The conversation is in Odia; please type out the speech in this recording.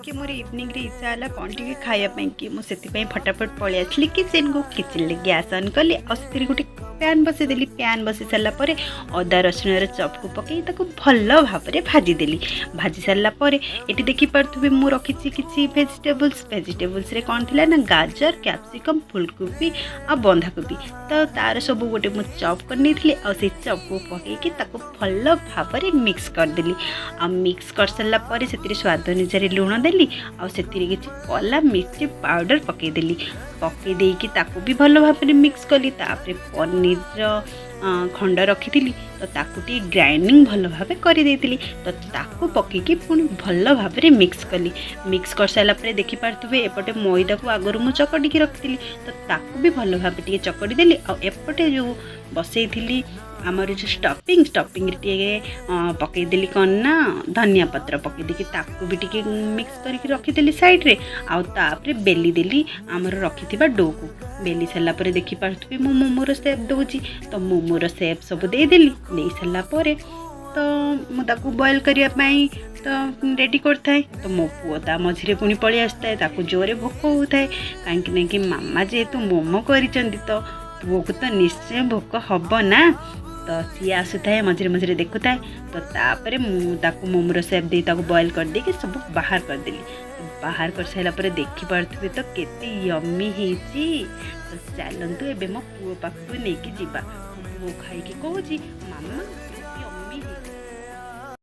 ଟିକେ ମୋର ଇଭିନିଂରେ ଇଚ୍ଛା ହେଲା କ'ଣ ଟିକେ ଖାଇବା ପାଇଁ କି। ମୁଁ ସେଥିପାଇଁ ଫଟାଫଟ ପଳେଇ ଆସିଲି କିଚେନ୍କୁ। କିଚେନ୍ରେ ଗ୍ୟାସ୍ ଅନ୍ କଲି ଆଉ ସେଥିରେ ଗୋଟେ ପ୍ୟାନ୍ ବସେଇଦେଲି। ପ୍ୟାନ୍ ବସେଇ ସାରିଲା ପରେ ଅଦା ରସୁଣର ଚପ୍କୁ ପକାଇ ତାକୁ ଭଲ ଭାବରେ ଭାଜିଦେଲି। ଭାଜି ସାରିଲା ପରେ ଏଠି ଦେଖିପାରୁଥିବେ, ମୁଁ ରଖିଛି କିଛି ଭେଜିଟେବୁଲ୍ସ। ଭେଜିଟେବୁଲ୍ସରେ କ'ଣ ଥିଲା ନା ଗାଜର, କ୍ୟାପ୍ସିକମ୍, ଫୁଲକୋବି ଆଉ ବନ୍ଧାକୋବି। ତ ତାର ସବୁ ଗୋଟେ ମୁଁ ଚପ୍ କରିନେଇଥିଲି ଆଉ ସେଇ ଚପ୍କୁ ପକାଇକି ତାକୁ ଭଲ ଭାବରେ ମିକ୍ସ କରିଦେଲି। ଆଉ ମିକ୍ସ କରିସାରିଲା ପରେ ସେଥିରେ ସ୍ୱାଦ ଅନୁସାରେ ଲୁଣ ଦେଲି ଆଉ ସେଥିରେ କିଛି କଲା ମିର୍ଚି ପାଉଡ଼ର ପକାଇଦେଲି। ପକାଇ ଦେଇକି ତାକୁ ବି ଭଲ ଭାବରେ ମିକ୍ସ କଲି। ତାପରେ ପନିରର ଖଣ୍ଡ ରଖିଥିଲି, ତ ତାକୁ ଟିକେ ଗ୍ରାଇଣ୍ଡିଙ୍ଗ ଭଲ ଭାବେ କରିଦେଇଥିଲି। ତ ତାକୁ ପକାଇକି ପୁଣି ଭଲ ଭାବରେ ମିକ୍ସ କଲି। ମିକ୍ସ କରିସାରିଲା ପରେ ଦେଖିପାରୁଥିବେ, ଏପଟେ ମଇଦାକୁ ଆଗରୁ ମୁଁ ଚକଟିକି ରଖିଥିଲି, ତ ତାକୁ ବି ଭଲ ଭାବେ ଟିକେ ଚକଟି ଦେଲି। ଆଉ ଏପଟେ ଯେଉଁ ବସେଇଥିଲି ଆମର ଯେଉଁ ଷ୍ଟଫିଂ, ଷ୍ଟଫିଂରେ ଟିକେ ପକାଇଦେଲି କ'ଣ ନା ଧନିଆ ପତ୍ର। ପକାଇ ଦେଇକି ତାକୁ ବି ଟିକେ ମିକ୍ସ କରିକି ରଖିଦେଲି ସାଇଡ଼୍ରେ। ଆଉ ତାପରେ ବେଲି ଦେଲି ଆମର ରଖିଥିବା ଡୋକୁ। ବେଲି ସାରିଲା ପରେ ଦେଖିପାରୁଥିବେ, ମୁଁ ମୋମୋର ସେପ୍ ଦେଉଛି। ତ ମୋମୋର ସେପ୍ ସବୁ ଦେଇଦେଲି। ଦେଇ ସାରିଲା ପରେ ତ ମୁଁ ତାକୁ ବଏଲ୍ କରିବା ପାଇଁ ତ ରେଡ଼ି କରିଥାଏ। ତ ମୋ ପୁଅ ତା ମଝିରେ ପୁଣି ପଳେଇ ଆସିଥାଏ। ତାକୁ ଜୋରେ ଭୋକ ହେଉଥାଏ, କାହିଁକି ନା କି ମାମା ଯେହେତୁ ମୋମୋ କରିଛନ୍ତି, ତ ପୁଅକୁ ତ ନିଶ୍ଚୟ ଭୋକ ହେବ ନା। ତ ସିଏ ଆସୁଥାଏ, ମଝିରେ ମଝିରେ ଦେଖୁଥାଏ। ତ ତାପରେ ମୁଁ ତାକୁ ମୋମୋର ସେପ୍ ଦେଇ ତାକୁ ବଏଲ୍ କରିଦେଇକି ସବୁ ବାହାର କରିଦେଲି। ବାହାର କରିସାରିଲା ପରେ ଦେଖିପାରୁଥିବେ ତ କେତେ ୟମି ହେଇଛି। ତ ଚାଲନ୍ତୁ, ଏବେ ମୋ ପୁଅ ପାଖକୁ ନେଇକି ଯିବା। ମୋ ପୁଅ ଖାଇକି କହୁଛି, ମାମା